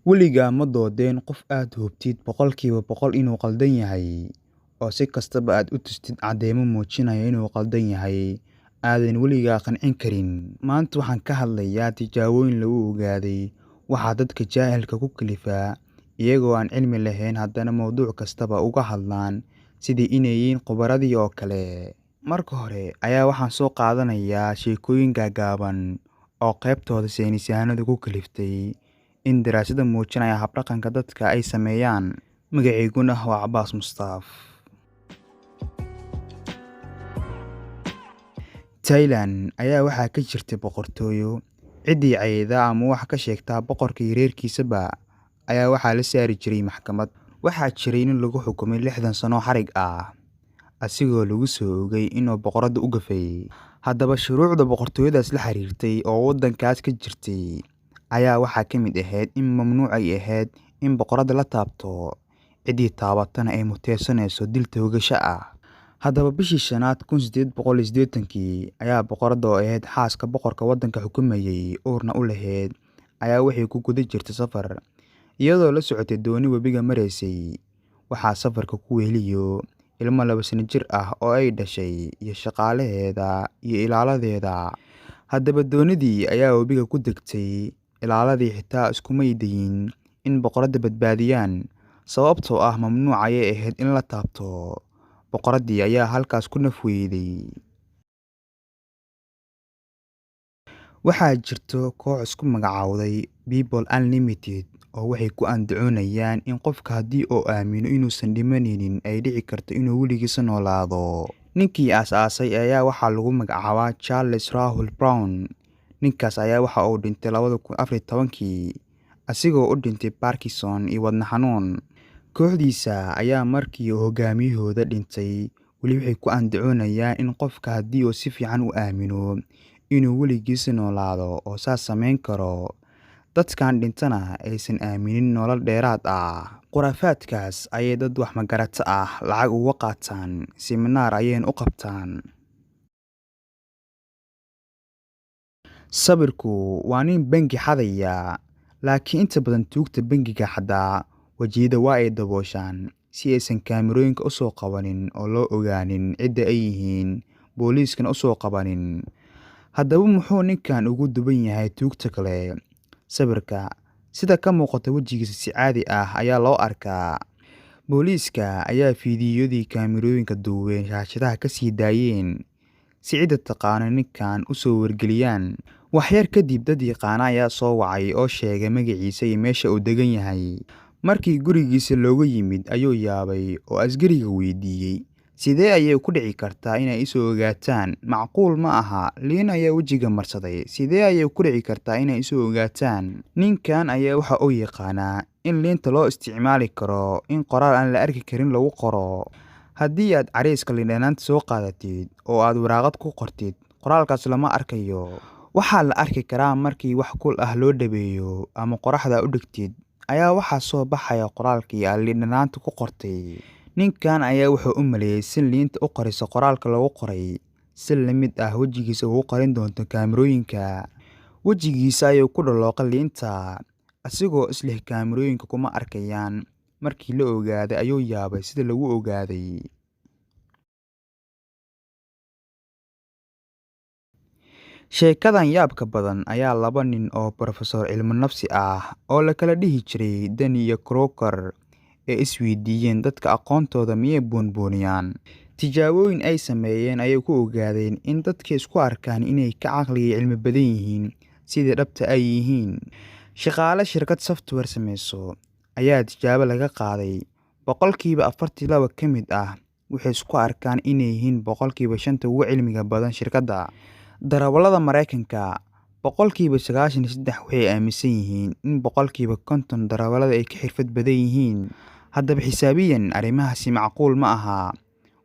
Weligaa ma doodeen qof aad hubtid 100% inuu qaldan yahay, oo si kastaba aad u tustid caddeymo muujinaya inuu qaldan yahay, aadan weligaa qancin karin? Maanta waxaan ka hadlayaa tijaabooyin lagu ogaaday waxa dadka jaahilka ku kalifa iyagoo aan cilmi lahayn haddana mowduuc kastaba uga hadlaan sidii inay yihiin khubaradii oo kale. Marka hore ayaa waxaan soo qaadanayaa sheekooyin gaagaaban oo qaybtooda saynisyahanadu ku kaliftay in daraasado muujinaya habdhaqanka dadka ay sameeyaan. Magacayguna waa Cabaas Mustaaf. Thailand ayaa waxaa ka jirtay boqortooyo. Ciddii cayda ama wax ka sheegta boqorka iyo reerkiisaba ayaa waxaa la saari jiray maxkamad. Waxaa jiray nin lagu xukumay 60 sano xarig ah, asigoo lagu soo oogay inuu boqoradda u gafay. Haddaba shuruucda boqortooyadaas la xiriirtay oo waddankaas ka jirtay ayaa waxaa ka mid ahayd in mamnuuc ay ahayd in boqoradda la taabto, ciddii taabatana ay muteysanayso dil toogasho ah. Haddaba bishii shanaad 1880kii ayaa boqoradda oo ahayd xaaska boqorka waddanka xukumayay uurna u lahayd ayaa waxay ku guda jirtay safar, iyadoo la socotay dooni webiga maraysay. Waxaa safarka ku weheliyo ilmo 2 sano jir ah oo ay dhashay iyo shaqaalaheeda iyo ilaaladeeda. Haddaba doonidii ayaa webiga ku degtay, ilaaladii xitaa iskumay dayin in boqoradda badbaadiyaan, sababtoo ah mamnuuc ayay ahayd in la taabto. Boqoraddii ayaa halkaas ku naf weyday. Waxaa jirto koox isku magacaawday People Unlimited oo waxay ku andacoonayaan in qofka haddii uu aamino inuusan dhimanaynin ay dhici karto inuu weligiis noolaado. Ninkii aasaasay ayaa waxaa lagu magacaabaa Charles Rahul Brown. Ninkaas ayaa waxa uu dhintay 2014kii, asigoo u dhintay Parkinson iyo wadne xanuun. Kooxdiisa ayaa markii uu hogaamiyahooda dhintay weli waxay ku andacoonayaan in qofka haddii uu si fiican u aamino inuu weligiis noolaado oo saas samayn karo, dadkan dhintana aysan aaminin nolol dheeraad ah. Khuraafaadkaas ayay dad wax magarata ah lacag uga qaataan, siminaar ayayna u qabtaan. Sawirku waa nin bangi xadaya, laakiin inta badan tuugta bangiga xadaa wajiyada waa ay dabooshaan si aysan kaamirooyinka u soo qabanin oo loo ogaanin cidda ay yihiin, booliiskana u soo qabanin. Haddaba muxuu ninkan ugu duwan yahay tuugta kale? Sawirka sida ka muuqata wejigiisa si caadi ah ayaa loo arkaa. Booliiska ayaa fiidiyowdii kaamirooyinka duubeen shaashadaha ka sii daayeen si cidda taqaano ninkan u soo wargeliyaan. Wax yar kadib dad yaqaana ayaa soo wacay oo sheegay magaciisa iyo meesha uu degan yahay. Markii gurigiisa looga yimid ayuu yaabay oo askariga weydiiyey, sidee ayay ku dhici kartaa inay isoo ogaataan? Macquul ma aha. Liin ayaa wejiga marsaday. Sidee ayay ku dhici kartaa inay isoo ogaataan? Ninkan ayaa waxa uu yaqaanaa in liinta loo isticmaali karo in qoraal aan la arki karin lagu qoro. Haddii aad cariiska liin dhanaanta soo qaadatid oo aad waraaqad ku qortid, qoraalkaas lama arkayo. Waxaa la arki karaa markii wax kul ah loo dhaweeyo ama qoraxda u dhigtid ayaa waxaa soo baxaya qoraalkii aad liin dhanaanta ku qortay. Ninkan ayaa wuxuu u maleeyay si liinta u qoriso qoraalka lagu qoray, si la mid ah wejigiisa ugu qarin doonto kaamirooyinka. Wejigiisa ayuu ku dhalooqay liinta, asigoo isleh kaamirooyinka kuma arkayaan. Markii la ogaaday ayuu yaabay sida lagu ogaaday. Sheekadan yaabka badan ayaa laba nin oo professor cilmi nafsi ah oo la kala dhihi jiray Danny iyo Crocker ee isweydiiyeen dadka aqoontooda miyay buunbuuniyaan. Tijaabooyin ay sameeyeen ayay ku ogaadeen in dadka isku arkaan inay ka caqli iyo cilmi badan yihiin sidii dhabta ay yihiin. Shaqaale shirkad software sameyso ayaa tijaabo laga qaaday. 42% ka mid ah waxay isku arkaan inay yihiin 5% ugu cilmiga badan shirkadda. Darawallada Mareykanka 93% waxay aaminsan yihiin in 50% darawallada ay ka xirfad badan yihiin. Haddaba xisaabiyan arrimahaasi macquul ma aha,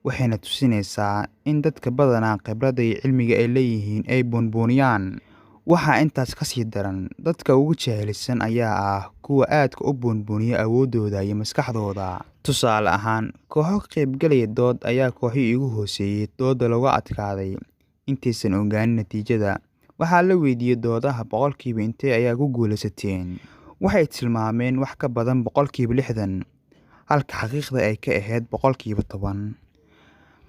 waxayna tusinaysaa in dadka badanaa khibradda iyo cilmiga ay leeyihiin ay buunbuuniyaan. Waxaa intaas ka sii daran, dadka ugu jahlisan ayaa ah kuwa aadka u buunbuuniya awooddooda iyo maskaxdooda. Tusaale ahaan, kooxo ka qaybgalaya dood ayaa kooxihii ugu hooseeyay doodda looga adkaaday intaysan ogaanin natiijada. Waxaa la weydiiyey doodaha boqolkiiba intee ayaa ku guuleysateen. Waxay tilmaameen wax ka badan 60%, halka xaqiiqda ay ka ahayd 10%.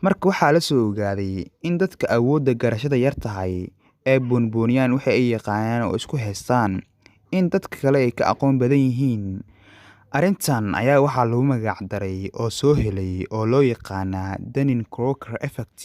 Marka waxaa la soo ogaaday in dadka awoodda garashada yar tahay ay buunbuuniyaan waxa ay yaqaanaan oo isku haystaan in dadka kale ay ka aqoon badan yihiin. Arrintan ayaa waxaa lagu magac daray oo soo helay oo loo yaqaanaa Dunning-Kruger Effect.